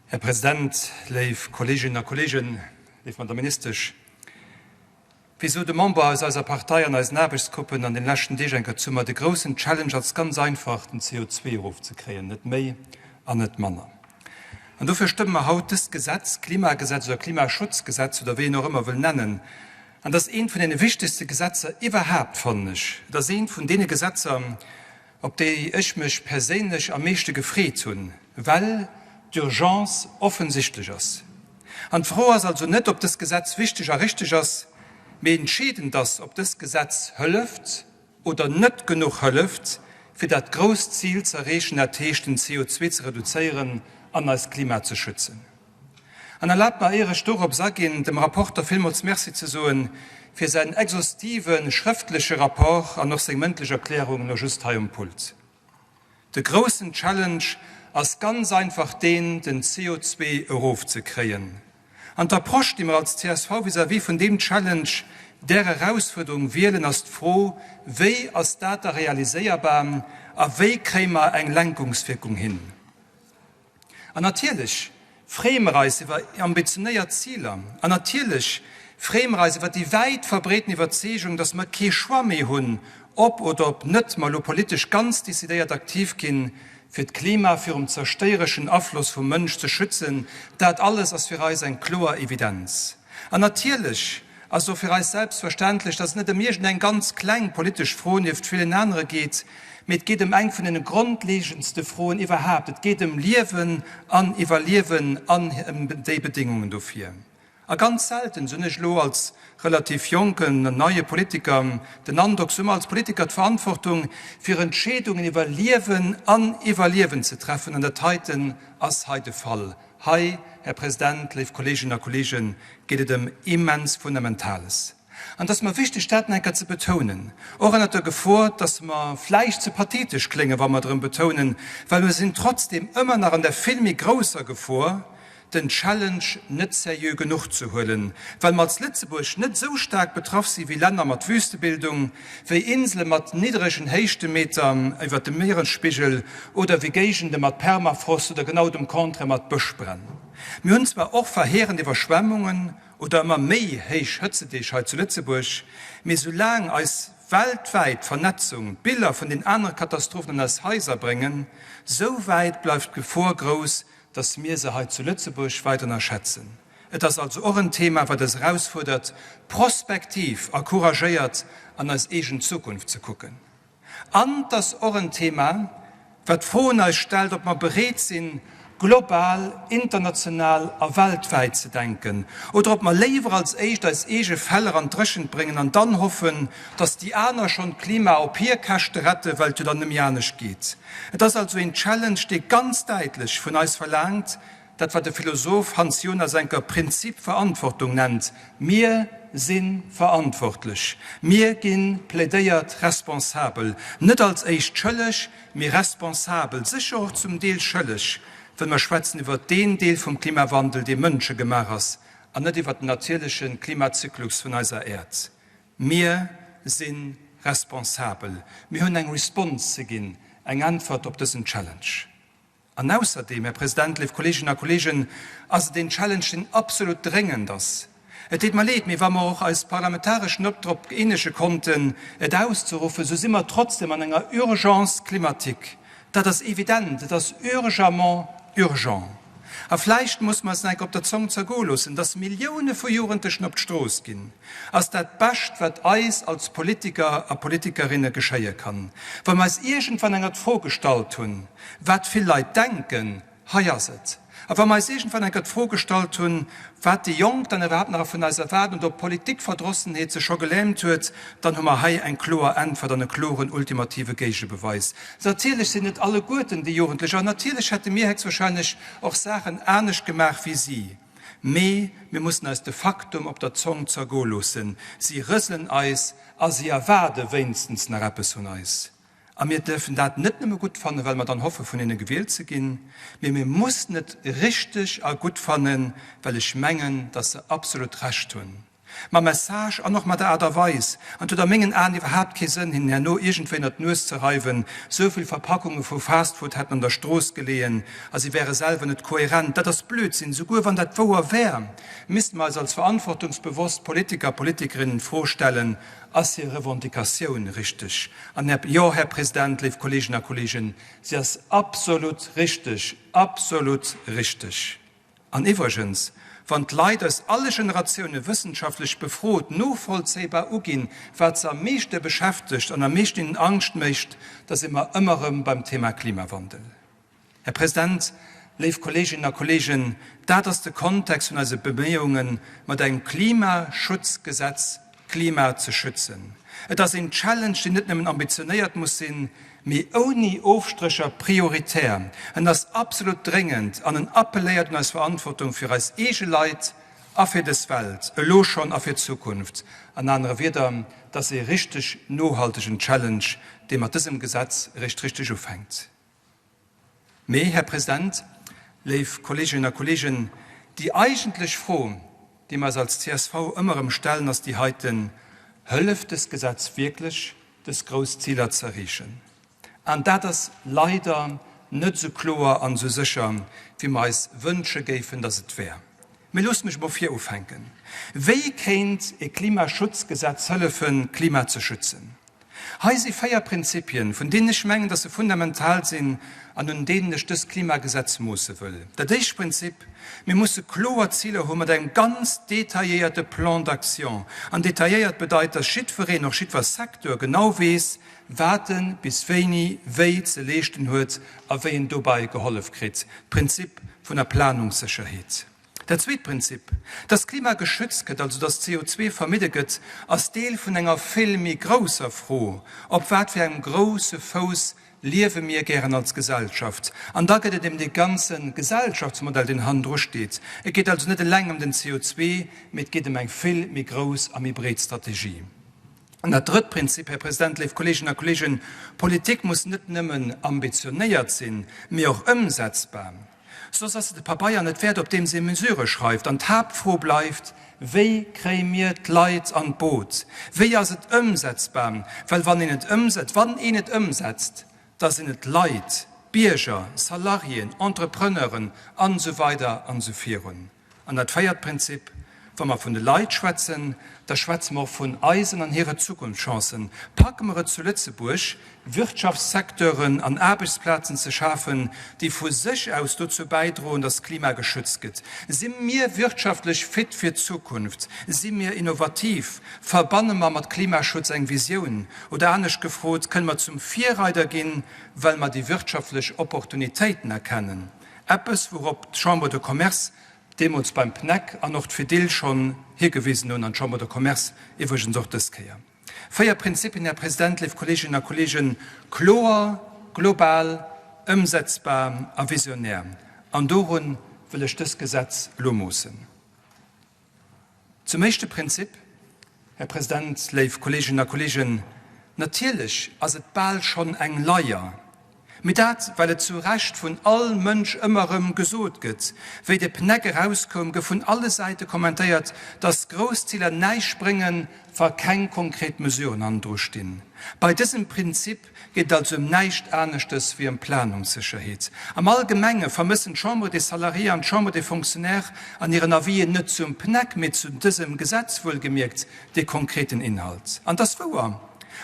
Här President, léif Kolleeginnen a Kolleegen, léif Madame Ministesch, wéi sot e Member aus eiser Partei an eisen Aarbechtsgruppen an den leschten Deeg eng Kéier zu mer, de groussen Challenge ass ganz einfach, den CO2 erofzekréien, net méi an net manner. An dofir stëmme mer haut dëst Gesetz, Klimagesetz oder Klimaschutzgesetz oder wéi een och ëmmer wëll nennen. An dat ass eent vun deene wichtegste Gesetzer iwwerhaapt, fannen ech. Et ass eent vun deene Gesetzer, op déi ech mech perséinlech am meeschte gefreet hunn, well d'Urgence offensichtlech ass. An d'Fro ass also net, ob dëst Gesetz wichteg a richteg ass, mee entscheedend ass, ob dëst Gesetz hëlleft oder net genuch hëlleft, fir dat grousst Zil ze erreechen, dat heescht den CO2 ze reduzéieren an eist Klima ze schützen. An erlaabt mer, éier ech dorops aginn, dem Rapporter villmools Merci ze soen fir säin exhaustive schrëftleche Rapport an och seng mëndlech Erklärung elo just hei um Pult. De groussen Challenge ass ganz einfach deen, den CO2 erofzekréien. An d'Approche, déi mer als csv vis-à-vis vun deem Challenge, där Erausfuerderung wielen, ass d'Fro, Wéi ass dat da realiséierbar a wéi kréie mer eng Lenkungswirkung hin? An natierlech freeë mer eis iwwer ambitionéiert Ziler. An natierlech freeë mer eis iwwer déi wäit verbreeten Iwwerzeegung, dass mer kee Choix méi hunn, ob oder ob net mer elo politesch ganz decidéiert aktiv ginn, fir d'Klima virum zerstéiereschen Afloss vum Mënsch ze schützen. Dat alles ass fir eis eng kloer Evidenz. An natierlech ass et och fir eis selbstverständlech, dass et net ëm iergendeng ganz kleng politesch Fro nieft villen anere geet, mee et geet ëm eng vun den grondleegendste Froen iwwerhaapt, Et geet ëm Liewen an Iwwerliewen an ëm déi Bedéngungen dofir. A ganz selten, sou hunn ech elo als relativ jonken an neie Politiker den Androck, sou hu mer als Politiker d'Verantwortung, fir Entscheedungen iwwer Liewen an Iwwerliewen ze treffen. An dat heiten ass hei de Fall. Hei, Här President, léif Kolleeginnen a Kolleegen, geet et ëm immens Fundamentales. An et ass mer wichteg, dat nach eng Kéier ze betounen, och ënnert der Gefor, dass mer vläicht ze pathetesch kléngen, wa mer et erëm betounen, well mer sinn trotzdem ëmmer nach an der vill méi grousser Gefor, den Challenge net seriö genuch ze huelen, well mer als Lëtzebuerg net esou staark betraff si wéi Länner mat Wüstebildung, wéi Insele mat niddregen Héichtemeter iwwer dem Mieresspigel oder wéi Géigende mat Permafrost oder genau dem Contraire mat Bëschbränn. Mir hunn zwar och verheerend Iwwerschwemmungen oder ëmmer méi héich Hëtzedeeg hei zu Lëtzebuerg, mee soulaang eis weltwäit Vernetzung d'Biller vun den anere Katastrophen an eis Haiser bréngen, sou wäit bleift d'Gefor grouss, dass mir se hei zu Lëtzebuerg weider ënnerschätzen. Et ass also och en Thema, wat eis erausfuerdert, prospektiv a couragéiert an eis eegen Zukunft ze kucken. An et ass och en Thema, wat d'Fro un eis stellt, ob mer bereet sinn, global, international a weltwäit ze denken, oder ob mer léiwer als éischt eis eege Feller an d'Dréchent bréngen an dann hoffen, dass déi aner schonn d'Klima op hir Käschte rette well et jo dann net méi anescht geet. Et ass also een Challenge, dee ganz däitlech vun eis verlaangt, dat wat de Philosoph Hans Jonas enker Prinzip Verantwortung nennt, Mir si verantwortlech, mir gi plädéiert responsabel, net als éischt schëlleg, mee responsabel, sécher och zum Deel schëlleg, well mer schwätzen iwwert deen Deel vum Klimawandel, dee mënschegemaach ass, an net iwwert den natierleche Klimazyklus vun eiser Äerd. Mir si responsabel. Mir hunn eng Response ze ginn, eng Äntwert op dësen Challenge. An ausserdeem, Här President, léif Kolleeginnen a Kolleegen, ass et een Challenge, deen absolut dréngend ass. Et deet mer leed, mee wa mer och eis parlamentaresch net drop eenege konnten, et auszeruffen, sou si mer trotzdem an enger Urgence climatique. Dat ass evident, et ass urgemment urgent. A vläicht muss mer es nach eng Kéier op der Zong zergoe loossen, dass Millioune vu Jugendlechen op d'Strooss ginn, ass dat Bescht, wat eis als Politiker a Politikerinne geschéie kann. Wa mer eis iergendwann enger d'Fro gestallt hunn, wat vill Leit denken, hei ass et. A wa mer eis iergendwann eng Kéier d'Fro gestallt hunn, wat déi Jonk dann iwwerhaapt nach vun eis erwaarden oder ob d'Politikverdrossenheet se scho gelähmt huet, dann hu mer hei eng kloer Äntwert an e kloren ultimative Géigebeweis. Natierlech sinn net alleguerten déi Jugendlech, an natierlech hätte mir héchstwahrscheinlech och Saachen anescht gemaach wéi si, mee mir mussen eis de Faktum op der Zong zergoe loossen, Si rëselen eis a si erwaarde wéinstens nach eppes vun eis. A mir dierfen dat net nëmme gutt fannen, well mer dann hoffe vun hinne gewielt ze ginn, mee mir mussen et richteg a gutt fannen, well ech mengen, dass se absolut Recht hunn. Mam Message an och mat der Aart a Weis. An et huet a mengen Aen iwwerhaapt kee Sënn, hinnen herno iergendwéi ënner d'Nues ze reiwen, sou vill Verpackunge vu Fastfood hätten an der Strooss geleeën a si wäre selwer net kohärent. Dat ass Blödsinn. Souguer wann dat wouer wär, misste mer eis als verantwortungsbewosst Politiker a Politikerinnen d'Fro stellen, Ass hir Revendicatioun richteg? An Här, jo, Här President, léif Kolleegen a Kolleegen, si ass absolut richteg, absolut richteg! An iwwregens, wann d'Leit aus alle Generatioune wëssenschaftlech befrot novollzéibar uginn, wat se am meeschte beschäftegt an am meeschten hinnen Angscht mécht, da si mer ëmmer erëm beim Thema Klimawandel. Här President, léif Kolleeginnen a Kolleegen, dat ass de Kontext vun eise Beméiungen, mat engem Klimaschutzgesetz d'Klima ze schützen. Et ass een Challenge, deen net nëmmen ambitionéiert muss sinn, mee ouni Ofstrécher prioritär. En ass absolut dréngend an en appelléiert un eis Verantwortung fir eis eege Leit a fir dës Welt, elo schonn a fir d'Zukunft. An anere Wieder, et ass ee richteg nohaltegen Challenge, dee mat dësem Gesetz eréischt richteg ufänkt. Mee, Här President, léif Kolleeginnen a Kolleegen, déi eigentlech Fro, déi mer eis als csv ëmmer erëm stellen, ass déi heiten, Hëlleft dëst Gesetz wierklech, dës grouss Ziler ze erreechen? An dat ass leider net esou kloer an esou sécher, wéi mer eis wënsche géifen, dass et wär. Mee loosst mech emol vir ufänken. Wéi kéint e Klimaschutzgesetz hëllefen, d'Klima ze schützen? Hei si 4 Prinzipien, vun deenen ech mengen, dass se fundamental sinn an un deenen ech dëst Klimagesetz moosse wëll. Dat éischt Prinzip, Mir musse kloer Ziler hu mat engem ganz detailléierte Plan d'action. An detailléiert bedeit, dass jiddwereen, och jiddwer Secteur genau weess, wat e bis wéini wéi ze leeschten huet a wéi en dobei gehollef kritt. D'Prinzip vun der Planungssécherheet. Dat zweet Prinzip, dass d'Klima geschützt gëtt, also dass CO2 vermidde gëtt, ass Deel vun enger vill méi grousser Fro, Op wat fir engem grousse Fouss liewe mir gären als Gesellschaft? An da gëtt et ëm dee ganze Gesellschaftsmodell, deen hannendru steet. Et geet also net eleng ëm den CO2, mee et geet ëm eng vill méi grouss a méi breet Strategie. An dat drëtt Prinzip, Här President, léif Kolleeginnen a Kolleegen, Politik muss net nëmmen ambitionéiert sinn, mee och ëmsetzbar. Soss ass se de Pabeier net wäert, op deem se Mesure schreift. An d'Haaptfro bleift, Wéi kréie mir d'Leit an d'Boot? Wéi ass et ëmsetzbar? Well wann een et ëmsetzt, wann een et ëmsetzt, da sinn et d'Leit, d'Bierger, Salariéen, Entrepreneuren an esou weider an esou virun. An dat véiert Prinzip, Wa mer vun de Leit schwätzen, da schwätze mer och vun eisen an hire Zukunftschancen. Packe mer et zu Lëtzebuerg, Wirtschaftssecteuren an Aarbechtsplazen ze schafen, déi vu sech aus dozou bäidroen, datt d'Klima geschützt gëtt? Si mir wirtschaftlech fit fir d'Zukunft? Si mir innovativ? Verbanne mer mat Klimaschutz eng Visioun? Oder anescht gefrot, Kënne mer zum Virreider ginn, well mer déi wirtschaftlech Opportunitéiten erkennen? Eppes, wourop d'Chambre de Commerce deemools beim PNEC an och d'Fedil schonn higewisen hunn, an d'Chambre de Commerce iwwregens och dës Kéier. 4 Prinzipien, Här President, léif Kolleeginnen a Kolleegen, kloer, global, ëmsetzbar a visionär. An dorun wëll ech dëst Gesetz elo moossen. Zum éischte Prinzip, Här President, léif Kolleeginnen a Kolleegen, Natierlech ass et bal schonn eng Leier, mee dat, well et zu Recht vun all Mënsch ëmmer erëm gesot gëtt. Wéi de PNEC erauskoum, gouf vun alle Säite kommentéiert, dass grouss Ziler näischt bréngen, wa keng konkret Mesuren hannendru stinn. Bei dësem Prinzip geet et also ëm näischt aneschtes wéi ëm Planungssécherheet. Am Allgemenge vermëssen d'Chambre des Salariés an d'Chambre des Fonctionnaires an hiren Avisen net zum PNEC, mee zu dësem Gesetz wuelgemierkt, dee konkreten Inhalt. An et ass wouer,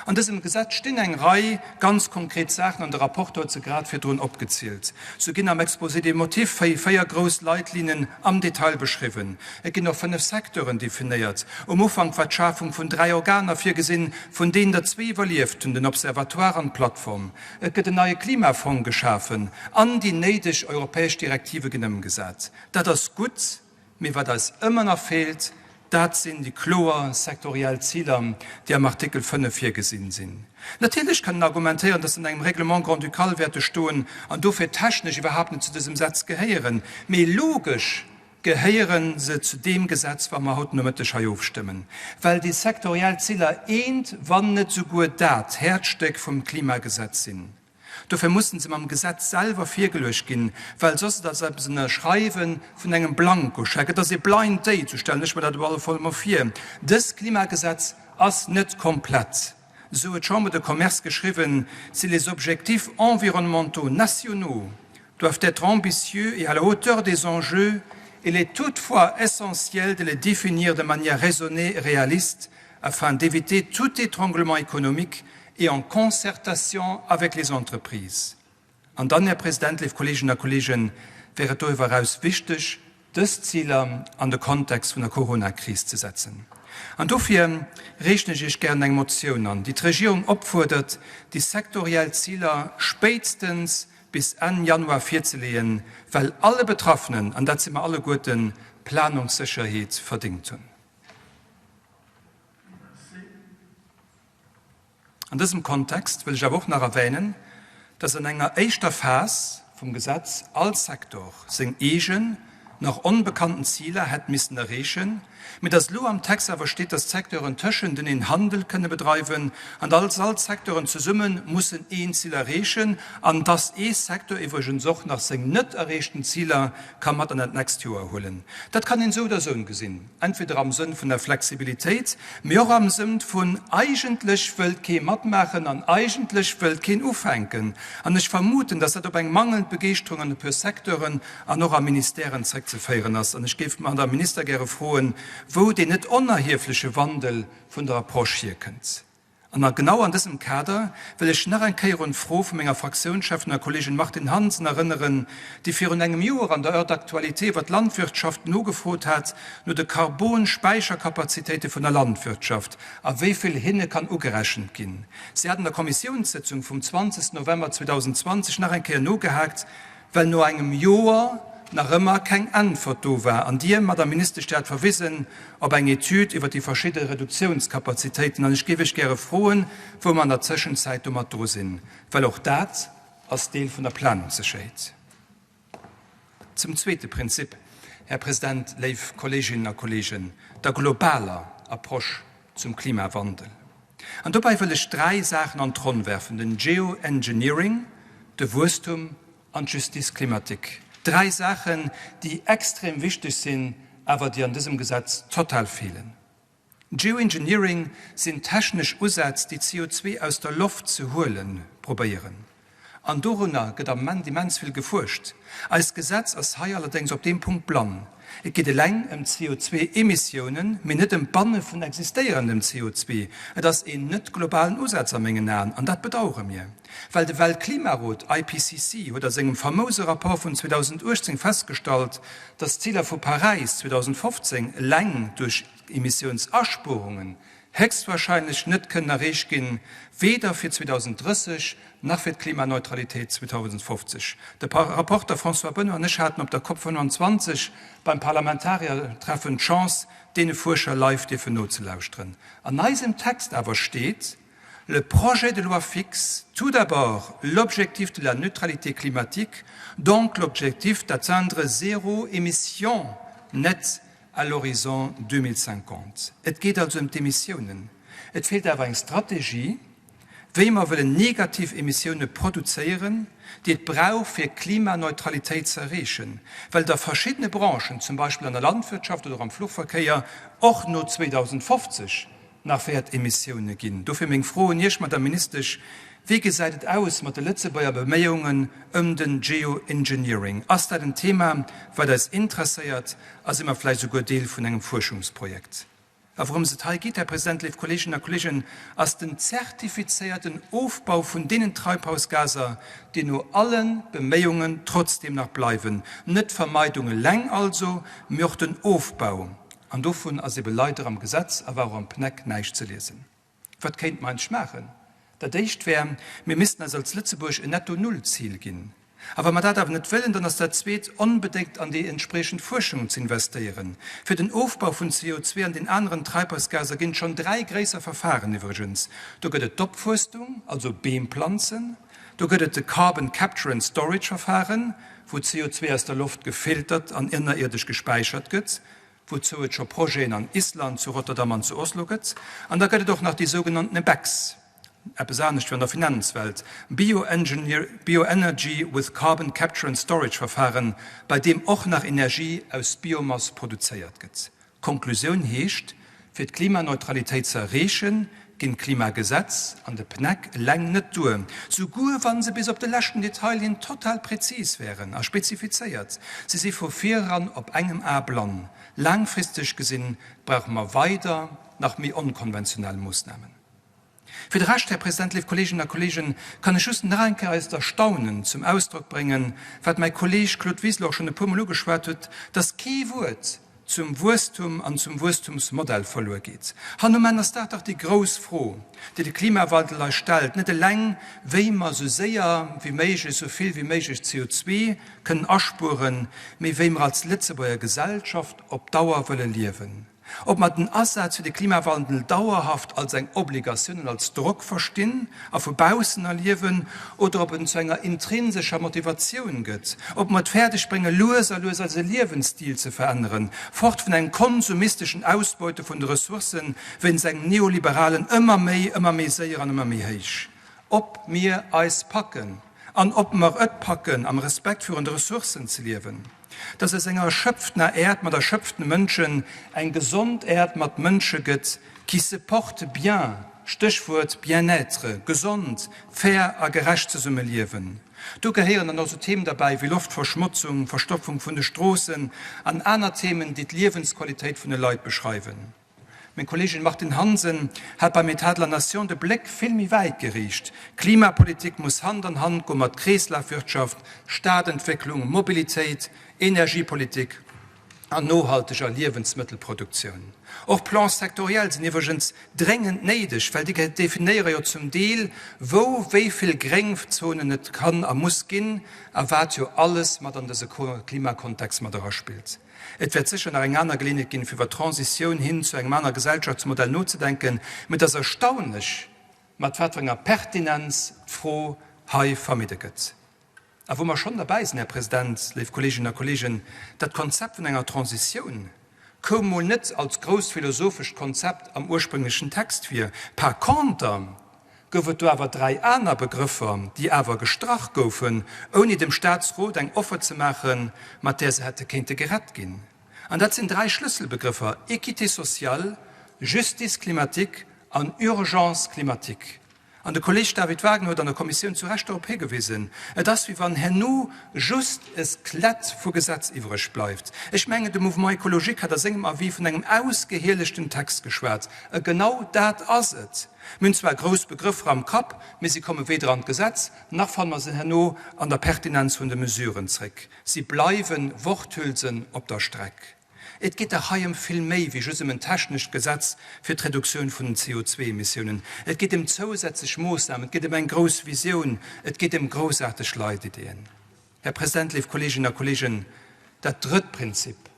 An dësem Gesetz stinn eng Rei ganz konkret Saachen, an de Rapporteur huet se grad virdrun opgezielt. Sou ginn am Exposé des motifs véier grouss Leitlinien am Detail beschriwwen. Et ginn och fënnf Secteuren definéiert. Um Ufank war d'Schafung vun dräi Organer virgesinn, vun deenen der zwee iwwerlieft hunn, den Observatoire an d'Plattform. Et gëtt en neie Klimafong geschafen an déi néideg europäesch Direktive ginn ëmgesat. Dat ass gutt, mee wat eis ëmmer nach feelt, dat sinn déi kloer sektoriell Ziler, déi am Artikel 5 virgesinn sinn. Natierlech kann een argumentéieren, dass se an engem Règlement grand-ducal wäerte stoen an dofir technesch iwwerhaapt net zu dësem Setz gehéieren, mee logesch gehéiere se zu deem Gesetz, wat mer haut Nomëtteg hei ofstëmmen, well déi sektoriell Ziler eent, wann net souguer dat Häerzstéck vum Klimagesetz sinn. Dofir mussen se mam Gesetz selwer virgeluecht ginn, well soss et ass eppes Ënnerschreiwe vun engem Blankoscheck. Et ass ee Blind Date, sou stellen ech mer dat op alle Fall emol vir. Dëst Klimagesetz ass net komplett, sou huet d'Chambre de Commerce geschriwwen, si les objectifs environnementaux nationaux doivent être ambitieux et à la hauteur des enjeux, il est toutefois essentiel de les définir de manière raisonnée et réaliste afin d'éviter tout étranglement économique et en concertation avec les entreprises. An dann, Här President, léif Kolleeginnen a Kolleegen, wär et doriwwer eraus wichteg, dës Ziler an de Kontext vun der Coronakris ze setzen. An dofir reechen ech Iech gären eng Motioun an, déi d'Regierung opfuerdert, déi sektoriell Ziler spéitstens bis Enn Januar virzeleeën, well alle Betraffenen, an dat si mer alleguerten, Planungssécherheet verdéngt hunn. An dësem Kontext wëll ech awer och nach erwänen, dass an enger éischter Phas vum Gesetz all Secteur seng eegen, nach onbekannten Ziler hätt missen erreechen, mee dass elo am Text awer steet, dass d'Secteuren tëschenteneen Handel kënne bedreiwen an dass all d'Secteuren zesumme mussen een Zil erreechen an dass ee Secteur iwwregens och nach seng net erreechten Ziler ka mat an dat nächst Joer huelen. Dat kann een esou oder esou gesinn. Entweder am Sënn vun der Flexibilitéit, mee och am Sënn vun eigentlech wëllt kee matmaachen an eigentlech wëllt keen ufänken. An ech vermuten, dass dat op eng mangelnd Begeeschterung an e puer Secteuren an och a Ministèren zréckzeféieren ass. An ech géif d'Madame Minister gäre froen, wou deen net onerhiefleche Wandel vun der Approche hierkënnt. An a genau an dësem Kader wëll ech nach eng Kéier un d'Fro vu menger Fraktiounscheffin a Kolleegin Martine Hansen erënneren, déi virun engem Joer an der Heure d'actualité iwwer d'Landwirtschaft nogefrot hat no de Karbonspäicherkapazitéite vun der Landwirtschaft a wéi vill hinne kann ugerechent ginn. Si hat an der Kommissiounssëtzung vum 20 November 2020 nach eng Kéier nogehaakt, Well no engem Joer nach ëmmer keng Äntwert do war an Dir, Madame Ministesch, Dir hat verwisen op eng Etüd iwwer déi verschidde Reduktiounscapacitéiten, an ech géif Iech gäre froen, wou mer an der Zëschenzäit domat dru sinn, well och dat ass Deel vun der Planungssécherheet. Zum zweete Prinzip, Här President, léif Kolleeginnen a Kolleegen, der globaler Approche zum Klimawandel. An dobäi wëll ech dräi Saachen an d'Ronn werfen, den Geoengineering, de Wuesstum an d'Justice climatique. Dräi Saachen, déi extrem wichteg sinn, awer déi an dësem Gesetz total feelen. Geoengineering sinn technesch Usätz, déi CO2 aus der Loft ze huele probéieren. An dorunner gëtt am Moment immens vill gefuerscht. Eist Gesetz ass hei allerdéngs op deem Punkt blann. Et geet eleng ëm d'CO2-Emissiounen, mee net ëm d'Banne vun existéierendem CO2. Et ass een net globalen Usaz a mengen Aen, an dat bedauere mir. Well de Weltklimarot, IPCC, huet a sengem famouse Rapport vun 2018 festgestallt, datt d'Ziler vu Paräis 2015 eleng duerch Emissiounsarspuerungen héchstwahrscheinlech net kënnen erreecht ginn, weder fir 2030 nach fir d'Klimaneutralitéit 2050. De Rapporter François Benoy an ech haten op der Cop 25 beim Parlamentariertreffen d'Chance, deene Fuerscher live dierfen nozelauschteren. An eisem Text awer steet, Le projet de loi fixe tout d'abord l'objectif de la neutralité climatique, donc l'objectif d'atteindre zéro émission nette à l'horizon 2050. Et geet also ëm d'Emissiounen. Et feelt awer eng Strategie, wéi mer wëllen negativ Emissioune produzéieren, déi et brauch, fir Klimaneutralitéit ze erreechen, well et a verschiddene Branchen, zum Beispill an der Landwirtschaft oder am Fluchverkéier, och no 2050 nach wäert Emissioune ginn. Dofir meng Fro un Iech, Madame Ministesch, Wéi gesäit et aus mat de Lëtzebuerger Beméiungen ëm den Geoengineering? Ass dat en Thema, wat eis interesséiert a si mer vläicht esouguer Deel vun engem Fuerschungsprojekt? A wourëms et hei geet, Här President, léif Kolleeginnen a Kolleegen, ass den zertifizéierten Ofbau vun deenen Treibhausgaser, déi no alle Beméiungen trotzdeem nach bleiwen. Net d'Vermeidung eleng also, mee och den Ofbau. An dovun ass ebe leider am Gesetz a war och am PNEC näischt ze liesen. Wat kéint mer eigentlech maachen? Dat éischt wär, mir missten eis als Lëtzebuerg en Netto-Null-Zil ginn. A wa mer dat awer net wëllen, dann ass dat zweet, onbedéngt an déi entspriechend Fuerschungen ze investéieren. Fir den Ofbau vun CO2 an den aneren Treibhausgaser ginn et schonn dräi gréisser Verfahren iwwregens. Do gëtt et d'Opfuerstung, also Beem planzen. Do gëtt et de Carbon Capture and Storage Verfahren, wou CO2 aus der Loft gefiltert an ënnerierdesch gespäichert gëtt, wouzou et scho Projeten an Island, zu Rotterdam an zu Oslo gëtt. An da gëtt et och nach déi sougenannten BECCS. Eppes anescht wéi an der Finanzwelt, Bioenergy with Carbon Capture and Storage Verfahren, bei deem och nach Energie aus Biomass produzéiert gëtt. D'Konklusioun heescht, Fir d'Klimaneutralitéit ze erreechen, ginn d'Klimagesetz an de PNEC eleng net duer, souguer wa se bis op de leschten Detail hin total präzis wären a spezifizéiert. Se si vu vireran op engem A blann. Laangfristeg gesinn brauche mer weider nach méi onkonventionell Moossnamen. Fir de Rescht, Här President, léif Kolleeginnen a Kolleegen, kann ech just nach eng Kéier eist Erstaunen zum Ausdrock bréngen, wat mäi Kolleeg Claude Wiseler och schonn e puermol ugeschwat huet, dass kee Wuert zum Wuesstum an zum Wuesstumsmodell verluer geet. Hannumenn ass dat dach déi grouss Fro, déi de Klimawandel eis stellt, net eleng, wéi mer esou séier wéi méiglech esou vill wéi méiglech CO2 kënnen aspueren, mee wéi mer als Lëtzebuerger Gesellschaft op Dauer wëlle liewen. Ob mer den Asaz fir de Klimawandel dauerhaft als eng Obligatioun an als Drock verstinn a vu baussen erliewen, oder ob en zu enger intrinsescher Motivatioun gëtt, ob mer et fäerdeg brénge lues a lues eise Liewensstil ze veränneren, fort vun engem konsumisteschen Ausbeute vun de Ressourcen wéinst engem neoliberalen ëmmer méi, ëmmer méi séier an ëmmer méi héich. Ob mir eis packen an ob mer et packen am Respekt virun de Ressourcen ze liewen. Dass aus enger erschöpftener Äerd mat erschöpften Mënschen eng gesond Äerd mat Mënsche gëtt, qui se portent bien, Stéchwuert Bien-être, gesond, fair a gerecht zesumme liewen. Do gehéieren dann och esou Themen derbäi wéi Loftverschmotzung, Verstopfung vun de Stroossen an aner Themen, déi d'Liewensqualitéit vun de Leit beschreiwen. Meng Kolleegin Martine Hansen hat beim État de la Nation de Bléck vill méi wäit geriicht, Klimapolitik muss Hand an Hand goe mat Kreeslafwirtschaft, Stadentwécklung, Mobilitéit, Energiepolitik an nohalteger Liewensmëttelproduktioun. Och Plans sectoriels sinn iwwregens dréngend néideg, well déi definéiere jo zum Deel, wou wéi vill Gréngzonen et kann a muss ginn a wat jo alles mat an dëse Klimakontext mat eraspillt. Et wäert sécher nach eng aner Geleeënheet ginn, fir iwwer d'Transitioun hin zu engem aner Gesellschaftsmodell nozedenken, mee et ass erstaunlech, mat wat fir enger Pertinenz d'Fro hei vermidde gëtt. A wou mer schonn derbäi sinn, Här President, léif Kolleeginnen a Kolleegen, dat Konzept vun enger Transitioun koum mol net als grousst philosophescht Konzept am ursprünglechen Text vir. Par conter gouf et do awer 3 aner Begrëffer, déi awer gestrach goufen, ouni dem Statsrot eng Offer ze maachen, mat där se hätte kéinte gerett ginn. An dat sinn 3 Schlësselbegrëffer, Équité sociale, Justice climatique an Urgence climatique. An de Kolleeg David Wagner huet an der Kommissioun zu Recht dorop higewisen, Et ass, wéi wann herno just e Sklett vu Gesetz iwwreg bleift. Ech mengen, de Mouvement écologique hat a sengem Avis vun engem ausgehielegten Text geschwat. A genau dat ass et. Mir hunn zwar grouss Begrëffer am Kapp, mee si komme weder an d'Gesetz, nach fanne mer se herno an der Pertinenz vun de Mesuren zréck. Si bleiwe Worthülsen op der Streck. Et geet dach hei ëm vill méi wéi just ëm en technescht Gesetz fir d'Reduktioun vun den CO2-Emissiounen. Et geet ëm zousätzlech Moossnamen, et geet ëm eng grouss Visioun, et geet ëm groussaarteg Leitideeën. Här President, léif Kolleeginnen a Kolleegen, dat drëtt Prinzip,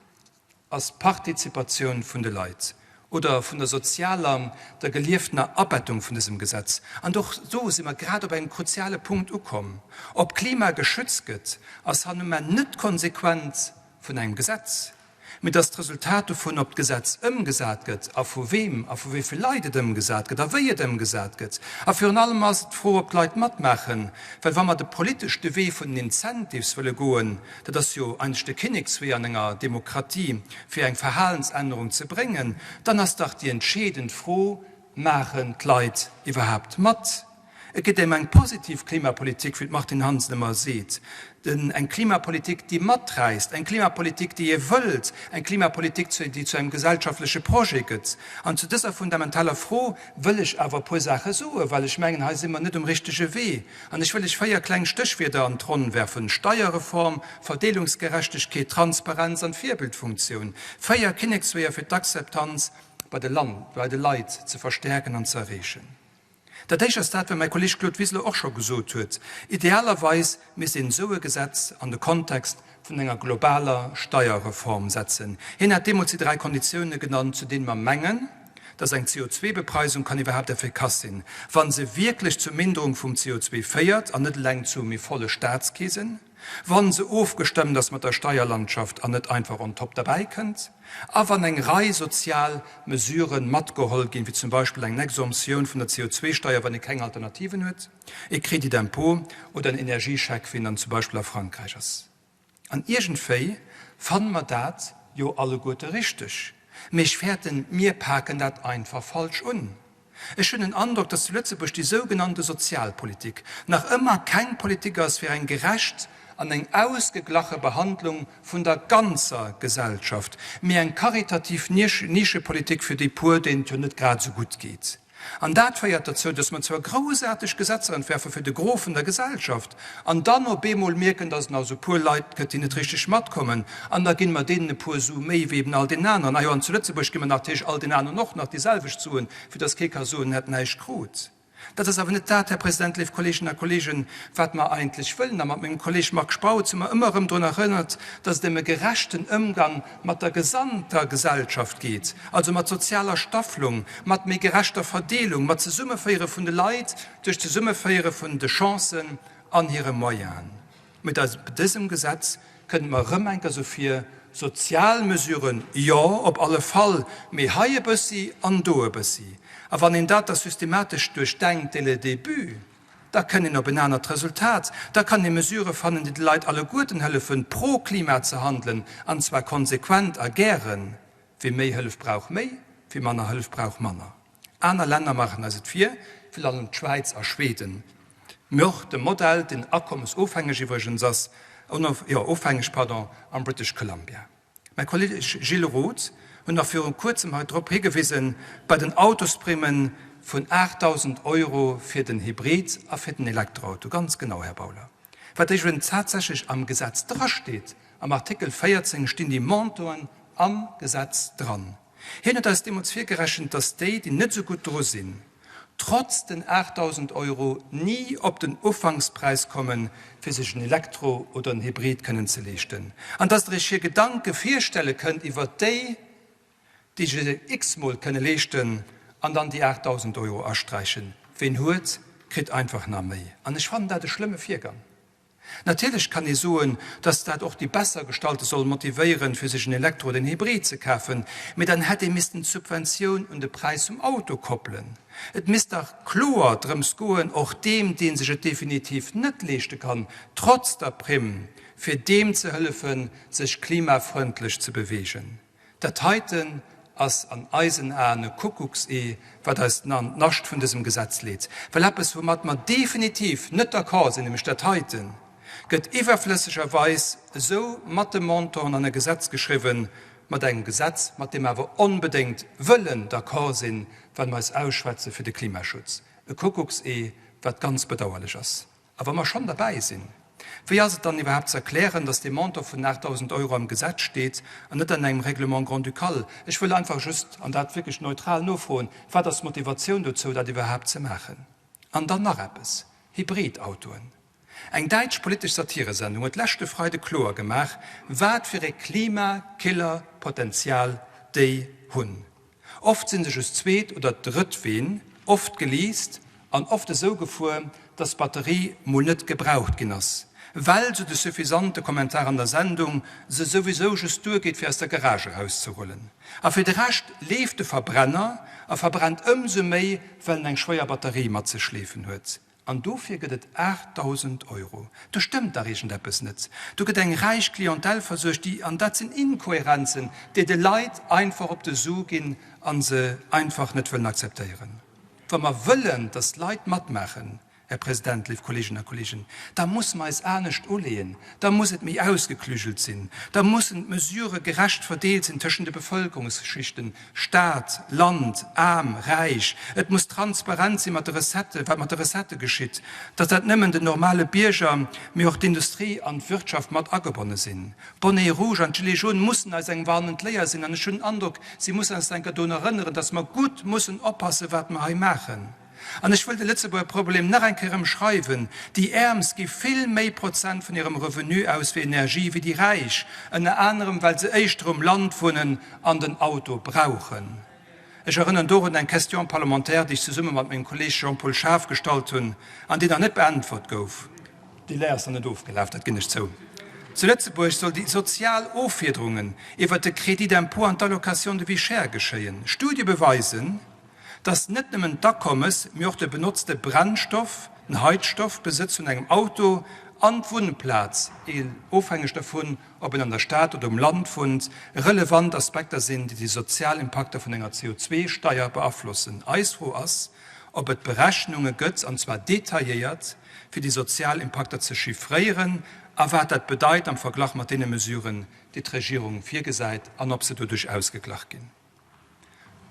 ass d'Partizipatioun vun de Leit oder vun der sozialer, der gelieftener Abettung vun dësem Gesetz. An och do si mer grad op engem kruziale Punkt ukomm. Ob d'Klima geschützt gëtt, ass hannumer net d'Konsequenz vun engem Gesetz, mee et ass d'Resultat dovun, ob d'Gesetz ëmgesat gëtt a vu weem a vu wéi vill Leit et ëmgesat gëtt a wéi et ëmgesat gëtt. A virun allem ass et d'Fro, ob d'Leit matmaachen, well wa mer de politesch de Wee vun den Incentives wëlle goen, dat ass jo eigentlech de Kinnekswee an enger Demokratie, fir eng Verhalensännerung ze bréngen, dann ass dach déi entscheedend Fro, Maachen d'Leit iwwerhaapt mat? Et geet ém eng positiv Klimapolitik, wéi d'Martine Hansen ëmmer seet, eng Klimapolitik, déi maträisst, eng Klimapolitik, déi ee wëllt, eng Klimapolitik, déi zu engem gesellschaftleche Projet gëtt. An zu dëser fundamentaler Fro wëll ech awer e puer Saache soen, well ech mengen, hei si mer net um richtege Wee. An ech wëll lech véier kleng Stéchwierder an d'Ronn werfen, Steierreform, Verdeelungsgerechtegkeet, Transparenz an Virbildfunktioun. Véier Kinneksweeër fir d'Akzeptanz bei de Leit ze verstärken an ze erreechen. Dat éischt ass dat, wat mäi Kolleg Claude Wiseler och scho gesot huet, Idealerweis misst een esou e Gesetz an de Kontext vun enger globaler Steierreform setzen. Hien hat deemools déi 3 Konditioune genannt, zu deene mer mengen, Dass eng CO2-Bepreisung kann iwwerhaapt effikass sinn, wa se wierklech zur Minderung vum CO2 féiert an net eleng zu méi volle Staatskeesen, wa se ofgestëmmt ass mat der Steierlandschaft an net einfach on top derbäi kënnt, a wann eng Rei sozial Mesurë matgeholl ginn, wéi zum Beispill eng Exemptioun vun der CO2-Steier, wann ee keng Alternativen huet, e Crédit d'impôt oder en Energiescheck, wéi en dann zum Beispill a Frankräich ass. An iergendwéi fanne mer dat jo alleguerte richteg, mee ech fäerten, mir paken dat einfach falsch un. Ech hunn den Androck, dass zu Lëtzebuerg déi sougenannte Sozialpolitik nach ëmmer keng Politik ass fir eng gerecht an eng ausgeglache Behandlung vun der ganzer Gesellschaft, mee eng karitativ Nischepolitik fir déi puer, deenen et jo net grad esou gutt geet. An dat féiert derzou, dass mer zwar groussaarteg Gesetzer entwerfe fir de Gros vun der Gesellschaft an dann op eemol mierken, dass et nach esou e puer Leit gëtt, déi net richteg matkommen, an da ginn mer deenen e puer Su méi wéi eben all deenen aneren. Ah jo, an zu Lëtzebuerg gi mer natierlech all deenen aneren och nach déi selwecht Suen, fir dass kee ka soen, en hätt näischt krut. Dat ass awer net dat, Här President, léif Kolleeginnen a Kolleegen, wat mer eigentlech wëllen. A mat mengem Kolleeg Marc Spautz hu mer ëmmer erëm drun erënnert, dass et ëm e gerechten Ëmgang mat der gesamter Gesellschaft geet, also mat sozialer Stafflung, mat méi gerechter Verdeelung, mat Zesummeféiere vun de Leit duerch d'Zesummeféiere vun de Chancen an hire Moyenen. Mä dësem Gesetz kënnt mer erëm eng Kéier esou vir, sozial Mesuren, jo, op alle Fall, mee hei e bëssi an do e bëssi. A wann een dat da systematesch duerchdenkt dès le début, da kënn een op en anert Resultat. Da kann ee Mesurë fannen, déi de Leit alleguerten hëllefen, pro Klima ze handelen, an zwar konsequent a gären. Wie méi Hëllef brauch, méi, wie manner Hëllef brauch, manner. Aner Länner maachen eis et vir, virun allem d'Schwäiz a Schweden. Mee och de Modell, deen akommesofhängeg iwwregens ass, jo, ofhängeg, pardon, am British Columbia. Mäi Kolleg Gilles Roth huet nach viru kuerzem hei drop higewisen, bei den Autosprimme vun 8.000 Euro fir den Hybrid a fir den Elektroauto, ganz genau, Här Bauler, wat iwwregens tatsächlech am Gesetz drasteet, am Artikel 14 stinn déi Montanten am Gesetz dran. Hien huet eis deemools virgerechent, dass déi, déi net esou gutt dru sinn, trotz den 8.000 Euro ni op den Ufankspräis kommen, fir sech en Elektro oder en Hybrid kënnen ze leeschten, an dass Der Iech hir Gedanke virstelle kënnt iwwert déi, déi sech et x-mol kënne leeschten an dann déi 8.000 Euro asträichen. Ween huet, kritt einfach nach méi. An ech fannen dat e schlëmme Virgang. Natierlech kann ee soen, dass dat och déi Bessergestallte soll motivéieren, fir sech en Elektro oder en Hybrid ze kafen, mee dann hätt ee missten d'Subventioun un de Präis vum Auto koppelen. Et misst dach kloer drëms goen, och deem, dee sech et definitiv net leeschte kann, trotz der Primm, fir deem ze hëllefen, sech klimafrëndlech ze beweegen. Dat heiten ass an eisen Aen e Kuckucksee, wat eis an d'Nascht vun dësem Gesetz leet. Well eppes, woumat mer definitiv net d'accord sinn, nämlech dat heiten, gëtt iwwerflëssegerweis esou mat de Montanten an e Gesetz geschriwwen, mat engem Gesetz, mat deem mer awer onbedéngt wëllen d'accord sinn, well mer eis ausschwätze fir de Klimaschutz. E Kuckucksee, wat ganz bedauerlech ass. A wa mer schonn derbäi sinn, wéi ass et dann iwwerhaapt ze erklären, dass dee Montant vun 8.000 Euro am Gesetz steet an net an engem Règlement grand-ducal? Ech wëll einfach just, an dat wierklech neutral, nofroen, Wat ass d'Motivatioun dozou, dat iwwerhaapt ze maachen? An dann nach eppes, Hybridautoen. Eng däitsch politesch Satiresendung huet leschte Freide kloer gemaach, wat fir e Klima-Killer-Potenzial déi hunn. Oft sinn se just Zweet oder Drëttween, oft geleast an oft esou gefuer, dass d'Batterie mol net gebraucht ginn ass, well, sou de suffisante Kommentar an der Sendung, se souwisou just duergeet fir aus der Garage erauszerullen. A fir de Rescht leeft de Verbrenner a verbrennt ëmsou méi, well en eng schwéier Batterie mat sech schleefen huet. An dofir gëtt et 8.000 Euro. Do stëmmt dach iergendeppes net. Do gëtt eng räich Clientèle versuergt, déi, an dat sinn Inkohärenzen, déi de Leit einfach op de Su ginn a se einfach net wëllen akzeptéieren. Wa mer wëllen, dass d'Leit matmaachen, Här President, léif Kolleeginnen a Kolleegen, da musse mer eis anescht uleeën, da muss et méi ausgeklügelt sinn, da mussen d'Mesurë gerecht verdeelt sinn tëschent de Bevëlkerungsschichten, Stad, Land, aarm, räich. Et muss transparent si mat de Recettë, wat mat de Recettë geschitt, datt dat nëmmen den normale Bierger, mee och d'Industrie an d'Wirtschaft mat agebonne sinn. D'Bonnets rouges an d'Gilets jaunes mussen eis eng warnend Léier sinn an ech hunn den Androck, si mussen eis enker drun erënneren, datt mer gutt mussen oppassen, wat mer hei maachen. An ech wëll de Lëtzebuerger Problem nach eng Kéier ëmschreiwen, Déi Äermst gi vill méi Prozent vun hirem Revenu aus fir Energie wéi déi Räich, ënner anerem well se éischter um Land wunnen an den Auto brauchen. Ech erënnern dorun eng Question parlementaire, déi ech zesumme mat mengem Kolleeg Jean-Paul Schaaf gestallt hunn an déi nach net beäntwert gouf. Délai ass nach net ofgelaf, dat ginn ech zou. Zu Lëtzebuerg soll déi sozial Offiederungen iwwert de Crédit d'impôt an d'Allocation de vie chère geschéien. Studie beweisen, dass net nëmmen d'Akommes, mee och de benotzte Brennstoff, den Heizstoff, Besëtz vun engem Auto an d'Wunnplaz, ofhängeg dervun, ob een an der Stad oder um Land wunnt, relevant Aspekter sinn, déi déi sozial Impakter vun enger CO2-Steier beaflossen. Eis Fro ass, ob et Berechnunge gëtt, an zwar detailléiert, fir déi sozial Impakter ze chiffréieren a wat dat bedeit am Verglach mat deene Mesuren, déi d'Regierung virgesäit, an ob se doduerch ausgeglach ginn.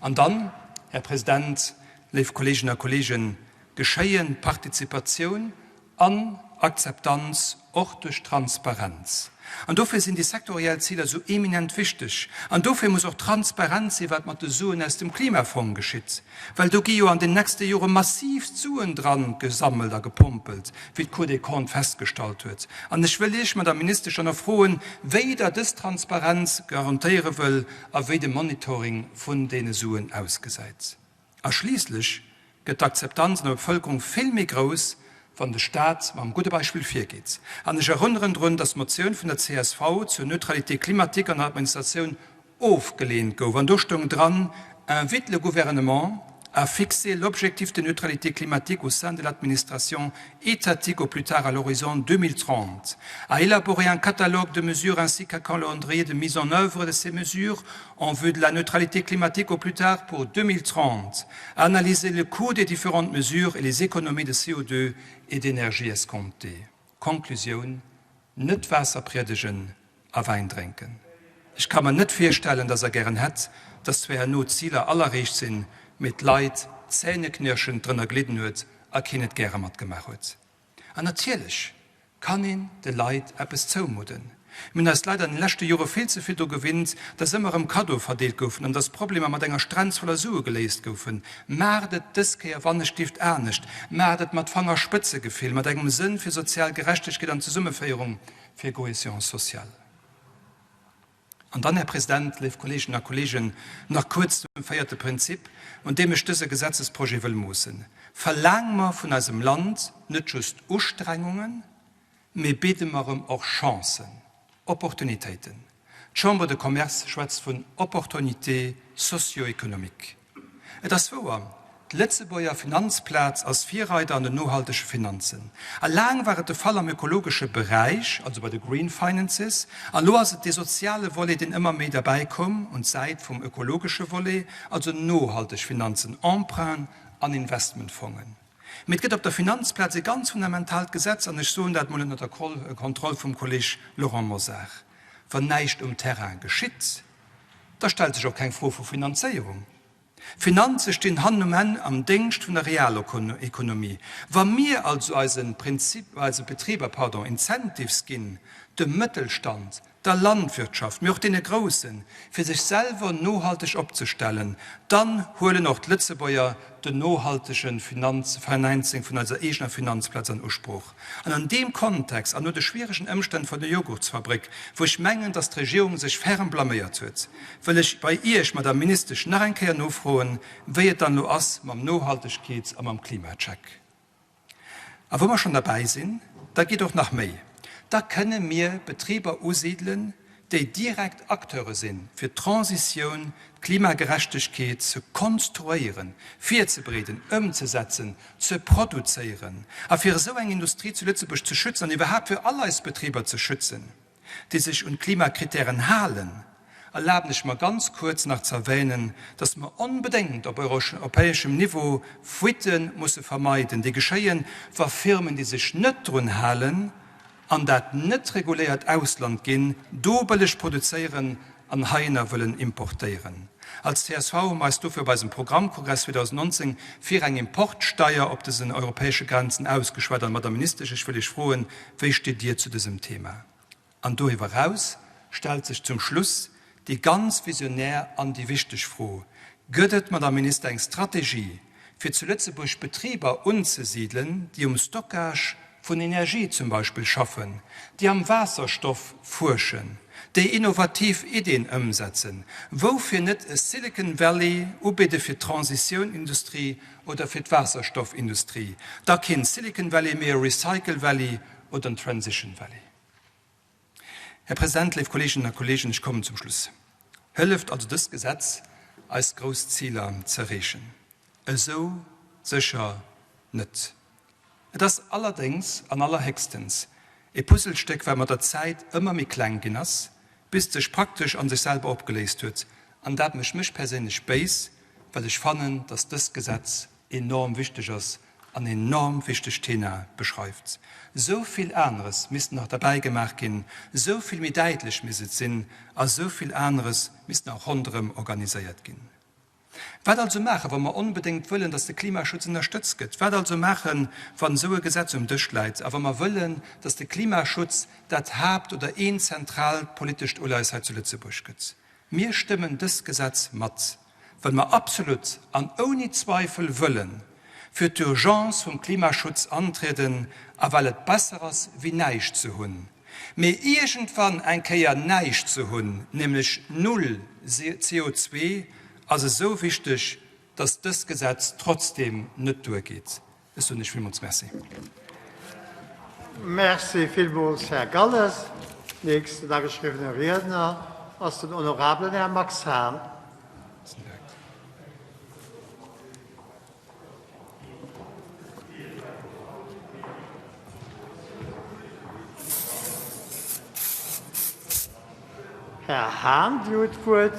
An dann, Här President, léif Kolleeginnen a Kolleegen, geschéien Partizipatioun an Akzeptanz och duerch Transparenz. An dofir sinn déi sektoriell Ziler esou eminent wichteg. An dofir muss och transparent sinn, wat mat de Suen aus dem Klimafong geschitt. Well do gi jo an den nächste Jore massivst Suen dran gesammelt a gepompelt, wéi d'Cour des Comptes festgestallt huet. An ech wëll Iech, Madame Ministesch, dann och froen, wéi Der dës Transparenz garantéiere wëll a wéi de Monitoring vun deene Suen ausgesäit. A schliisslech gëtt d'Akzeptanz an der Bevëlkerung vill méi grouss, wann de Staat mam gudde Beispill virgeet. An ech erënneren drun, dass d'Motioun vun der csv zur Neutralité climatique an der Administratioun ofgeleent gouf. An do stoung dran, invite le Gouvernement à fixer l'objectif de neutralité climatique au sein de l'administration étatique au plus tard à l'horizon 2030, à élaborer un catalogue de mesures ainsi qu'un calendrier de mise en œuvre de ces mesures en vue de la neutralité climatique au plus tard pour 2030, à analyser le coût des différentes mesures et les économies de CO2 et d'énergie escomptées. Konklusioun, Net Waasser priedegen a Wäin drénken. Ech ka mer net virstellen, dass Der gären hätt, dass zwar herno d'Ziler all erreecht sinn, mee d'Leit zähneknirschend drënner gelidden huet a keen et gäre matgemaach huet. An natierlech kann een de Leit eppes zoumudden. Mir hunn eis leider an de leschte Jore vill ze vill dru gewinnt, dass ëmmer erëm Kaddoe verdeelt goufen an dass Problemer mat enger Strenz voller Sue geléist goufen. Maacht et dës Kéier wannechgelift anescht. Maacht et mat Fangerspëtzegefill, mat engem Sënn fir sozial Gerechtegkeet an Zesummeféierung, fir Cohésion sociale. An dann, Här President, léif Kolleeginnen a Kolleegen, nach kuerz zum véierte Prinzip, un deem ech dëse Gesetzesprojet wëll moossen, Verlaang mer vun eisem Land net just Ustrengungen, mee bidde mer em och Chancen, Opportunitéiten. D'Chambre de Commerce schwätzt vun Opportunités socio-économiques. Et ass wouer, d'Lëtzebuerger Finanzplaz ass Virreider an den nohaltege Finanzen. A laang war et de Fall am ökologesche Beräich, also bei de Green Finances. A lo ass et dee soziale Volet, deen ëmmer méi derbäi koum un d'Säit vum ökologesche Volet, also nohalteg Finanzen, Emprunten an Investmentfongen. Mee et gëtt op der Finanzplaz e ganz fundamentaalt Gesetz, an ech soen dat mol ënner der Kontroll vum Kolleg Laurent Mosar, Wann näischt um Terrain geschitt, da stellt sech och keng Fro vu Finanzéierung. D'Finanze stinn hannen um Enn am Déngscht vun der Realekonomie. Wa mir also eise Prinzip, eise Betriber, pardon, Incentives ginn, dem Mëttelstand, der Landwirtschaft, mee och deene Groussen, fir sech selwer nohalteg opzestellen, dann huelen och d'Lëtzebuerger den nohaltege Financing vun eiser eegener Finanzplaz an Usproch. An an deem Kontext an no de schwieregen Ëmstänn vun der Joghurtsfabrik, wou ech mengen, dass d'Regierung sech ferm blaméiert huet, wëll ech bei Iech, Madame Ministesch, nach eng Kéier nofroen, wéi et dann elo ass mam Nohaltegkeets a mam Klimacheck. A wou mer schonn derbäi sinn, da geet och nach méi, da kënne mir Betriber usidelen, déi direkt Acteure sinn, fir d'Transitioun, d'Klimagerechtegkeet ze konstruéieren, virzebereeden, ëmzesetzen, ze produzéieren a fir esou eng Industrie zu Lëtzebuerg ze schützen an iwwerhaapt fir all eis Betriber ze schützen, déi sech un d'Klimakritären halen, erlaben ech mer ganz kuerz nach ze erwänen, dass mer onbedéngt op europäeschem Niveau Fuitte musse vermeiden, déi geschéien, wa Firmen, déi sech net drun halen, an dat net reguléiert Ausland ginn, do bëlleg produzéieren an heihinner wëllen importéieren. Als csv hu mer eis dofir op eisem Programmkongress 2019 fir eng Importsteier op dësen europäesche Grenzen ausgeschwat. An, Madame Ministesch, ech wëll Iech froen, Wéi steet Dir zu dësem Thema? An doriwwer eraus stellt sech zum Schluss déi ganz visionär an déi wichteg Fro, Gëtt et, Madame Minister, eng Strategie, fir zu Lëtzebuerg Betriber unzesidelen, déi um Stockage vun Energie zum Beispill schaffen, déi am Waasserstoff fuerschen? déi innovativ Iddien ëmsetzen. Woufir net e Silicon Valley ubidde fir d'Transitiounindustrie oder fir d'Waasserstoffindustrie? Da keen Silicon Valley, mee e Recycle Valley oder en Transition Valley. Här President, léif Kolleeginnen a Kolleegen, ech kommen zum Schluss. Hëlleft also dëst Gesetz, eis grouss Ziler ze erreechen? Esou sécher net. Et ass allerdéngs an allerhéchstens e Puzzlestéck, wat mat der Zäit ëmmer méi kleng ginn ass, bis et sech praktesch an sech selwer opgeléist huet. An dat mécht mech perséinlech béis, well ech fannen, dass dëst Gesetz enorm wichteg ass an enorm wichteg Themae beschreift. Esou vill aneres misst nach derbäi gemaach ginn, esou vill méi däitlech misst et sinn a esou vill aneres misst nach ronderëm organiséiert ginn. Wat also maachen, wa mer onbedéngt wëllen, datt de Klimaschutz ënnerstëtzt gëtt? Wat also maachen, wann esou e Gesetz um Dësch läit a wa mer wëllen, datt de Klimaschutz dat Haapt oder een zentraalt politescht Uleies hei zu Lëtzebuerg gëtt? Mir stëmmen dëst Gesetz mat, well mer absolut an ouni Zweifel wëllen fir d'Urgence vum Klimaschutz antrieden a well et besser ass wéi näischt ze hunn. Mee iergendwann eng Kéier näischt ze hunn, nämlech null CO2, ass esou wichteg, dass dëst Gesetz trotzdeem net duergeet. Ech soen Iech villmools Merci. Merci villmools, Här Galles. Nächsten ageschriwwene Riedner ass den honorabelen Här Max Hahn. Här Hahn, Dir hutt d'Wuert.